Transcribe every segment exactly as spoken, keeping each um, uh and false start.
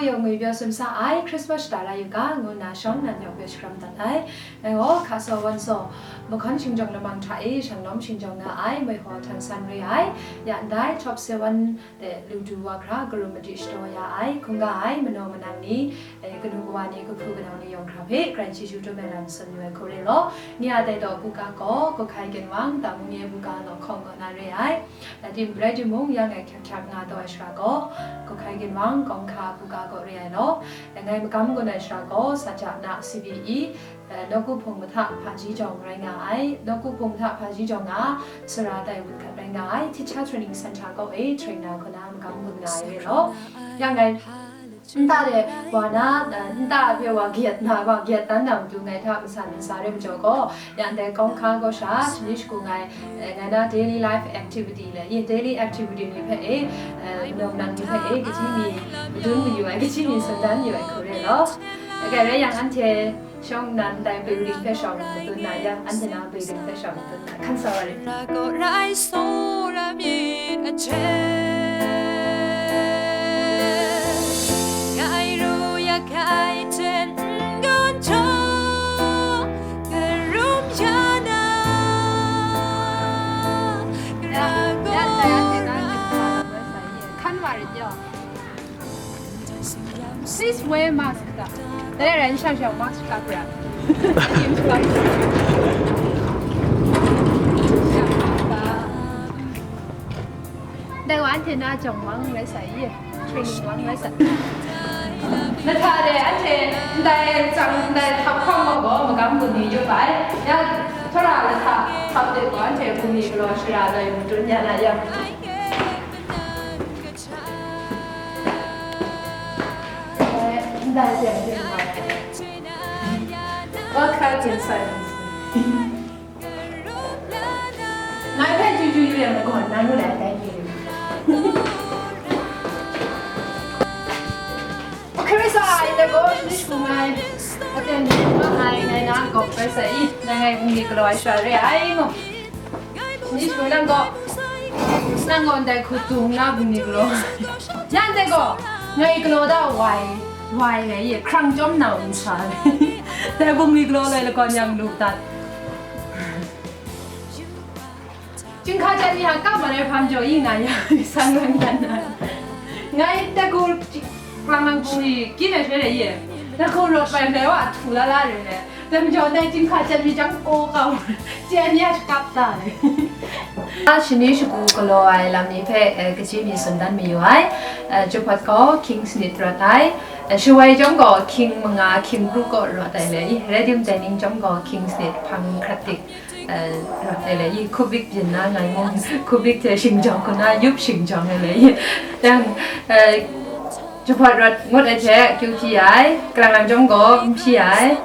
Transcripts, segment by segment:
Yawng ngwi pyaw sumsa ai Christmas shata la yu ga, ngu nna shawng nan yawng hpe shakram dat ai. Ngai gaw Hkasaw Wansaw, Mahkawn Shingjawng Lamang hta e shanglawm shingjawng nga ai Maihaw Htan San re ai, ya ndai top seven de lu du wa hkra karum madi shadaw ya ai, hkungga ai manaw manang ni, eh, kanu kawa ni, kahpu kanau ni yawng hkra hpe Karai Jesu htum ai lam tsun yu ai hku re law, nye a dai daw buga gaw, Kawhkai Ginwang, Damu Nye buga law hkawng kaw na re ai. Ladim Brai Dimung yang e hkyak hkyak nga taw ai shara gaw, Kawhkai Ginwang, Kawngkha buga gaw re ai law, ngai magam gun ai shara gaw, Saja na C B E, eh, Nawku Hpung Mahta Hpaji Jawng rai nga ai, Nawku Hpung Mahta Hpaji Jawng a Sara Tai Wut Hkat rai nga ai, Teacher Training Center kaw e trainer kaw na magam gun nga ai re law, yang ngai nta de wa na, eh, nta hpe wa gyat na, wa gyat dan na matu ngai hta masan nsa re majaw gaw, yang dai kawngkha gaw sha shani shagu ngai, eh, ngai na daily life activity le, i daily activity ni hpe e, eh, manaw manang ni hpe e, kaji mi madun mayu ai, kaji mi tsun dan mayu ai hku re law. Dai rai yang, anhte shawng nnan dai building hpe shawng madun na yang, anhte na building hpe shawng madun na, hkan sa wa rit. Ra gaw rai sora mi a che. Ngai ru ya kai ten n gun jaw, karum ya na, ra gaw rai. Hkan wa rit yaw. Please wear mask ka. Dai rai n shang shang mask ka pra. Dai wa anhte na jawng wang rai sa i. Training wang rai sa. Na hta de anhte ndai tsang, ndai hkap hkawng gaw magam gun ni yup ai. Ya, htawra na hta hkap de gaw anhte bungli galaw shara loi madun ya na ya. Ndai teng hte n mai ai. Work hard in silence. Ngai hpe chyu chyu yu yang magawn na nu lai, thank you. Khrista a aten gaw shani shagu ngai, aten ni nga ai, ngai na gawp rai sa i, ngai ngai bungli galaw ai shara re ai ngaw. Ni shu nang gaw, nang gaw ndai hku tung na bungli galaw. Yang dai gaw, ngai galaw da wai, wai ngai ye, hkrang chyawm na nsa. Dai bungli galaw lai lakawn yang lu dat. Chyinghka chyat ni a kap mat ai hpa majaw i nga yang, sang lang dan na. Ngai dai hku lang lang bungli, kyin ai hpe rai ye. Dai hku rawt bai ndai wa a htu la la rai ngai. Dai majaw dai chyinghka chyat mi chyang kaw kau, chye ai mi a shakap ta ai. A shani shagu galaw ai lam ni hpe, eh, kaji mi tsun dan mayu ai. Eh, Jahpawt gaw King's Need rawt ai. Eh, Shawai chyawm gaw King manga, King kru kaw rawt ai le i, Redim Taining chyawm gaw King's Need hpang hkrat dik, eh, rawt ai le i, Cubic byin na ngai mung, Cubic hte shingjawng hku na, yup shingjawng ai le i. Yang, eh, Jahpawt rawt ngut ai hte, kyu hpyi ai, kalang lang chyawm gaw n hpyi ai,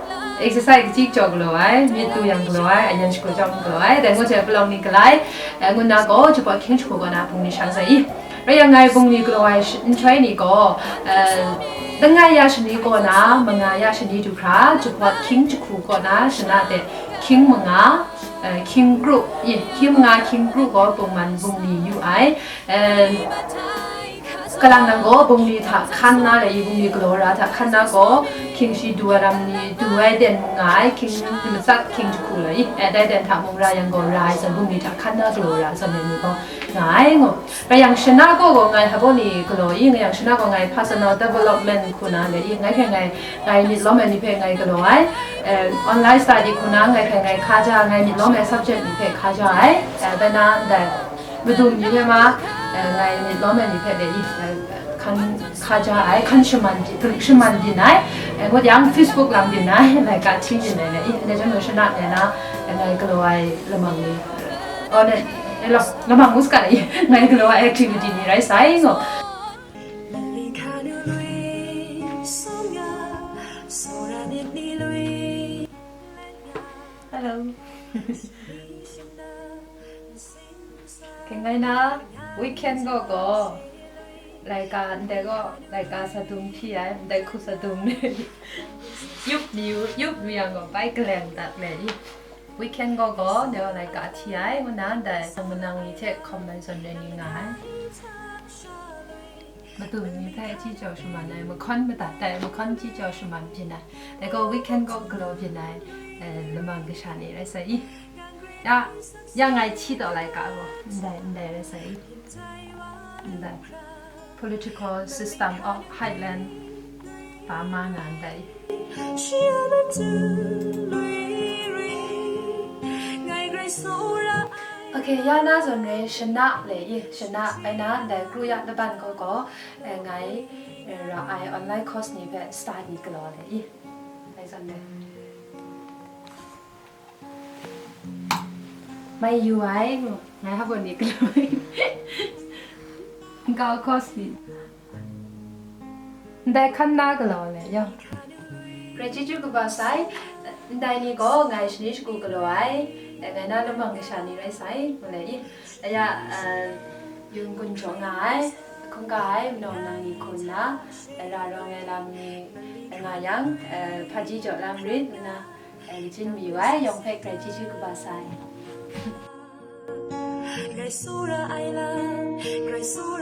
exercise kachyi kachyaw galaw ai, myit du yang galaw ai, ayan shagu chyawm galaw ai, dai ngut hte palawng ni galai, eh, ngut na gaw, Jahpawt King jahku kaw na bungli shang sai i. Rai yang ngai bungli galaw ai sh-, nhtoi ni gaw, eh, langai ya shani kaw na, manga ya shani du hkra, Jahpawt King jahku kaw na, shana de King manga, eh, King kru, i, King manga, King kru gaw bungman bungli yu ai, eh, Kalang nang gaw bungli hta hkan na le i, bungli galaw ra hta hkan na gaw, hkying shi du ai lam ni du ai den mu nga ai, hkying matsat hkying jahku le i, eh, dai den hta mung ra yang gaw ra ai zawn, bungli hta hkan na galaw ra ai zawn ni gaw nga ai ngu. Rai yang shana gaw gaw ngai hpa gaw ni galaw i, nga yang shana gaw ngai personal development hku na le i, ngai hpe ngai, ngai myit lawm ai ni hpe ngai galaw ai, eh, online study hku na ngai hpe ngai hkaja, ngai myit lawm ai subject ni hpe hkaja ai, eh, dai na ndai Madung ni hpe ma, eh, ngai myit lawm ai ni hpe le i, eh, hkan hkaja ai, hkan shaman di, shaman byin ai, eh, ngut yang Facebook lang byin ai, laika hti byin ai le i, ndai chyawm gaw shana ngai na, eh, ngai galaw ai lamang ni, oh, ne, ne law, lamang ngu saga le i, ngai galaw ai activity ni rai sai ngaw. Hello. Hkingai na, weekend gaw gaw, laika ndai gaw, laika sadum hpyi ai, ndai hku sadum ni, yup ni, yup ni yang gaw, bai kaleng dat le i. Weekend gaw gaw, ndai gaw laika hti ai, ngu na ndai, manang ni hte hkawm ai zawn rai ni nga ai. Madu ni hpe chyeju shaman ai, mahkawn madat ai, mahkawn chyeju shaman byin ai, dai gaw weekend kaw galaw byin ai, eh, lamang kasha ni rai sai i. Ya, ya ngai hti taw laika gaw, ndai, ndai rai sai i. Ndai. Political system of Highland, Burma nga ndai. Okay, ya na zawn re, shana le i, shana bai na ndai kru ya laban gaw gaw, eh, ngai, eh, ra ai online course ni hpe study galaw le i. Bai zawn re. Mai yu ai, ngai hap ni galaw ai. Nkau course ni. Ndai hkan na galaw le, yawng. Grai chyeju kaba sai, ndai ni gaw ngai shani shagu galaw ai, dai ngai na lamang kasha ni rai sai, ngu le i. Aya, eh, yung gun jaw nga ai, hkungga ai, manaw nang ni hku nna, ra rawng ai lam ni nga yang, eh, hpaji jaw lam rit nna, eh, jin mayu ai, yawng hpe grai chyeju kaba sai. Grai tsawra ai lam, grai tsawra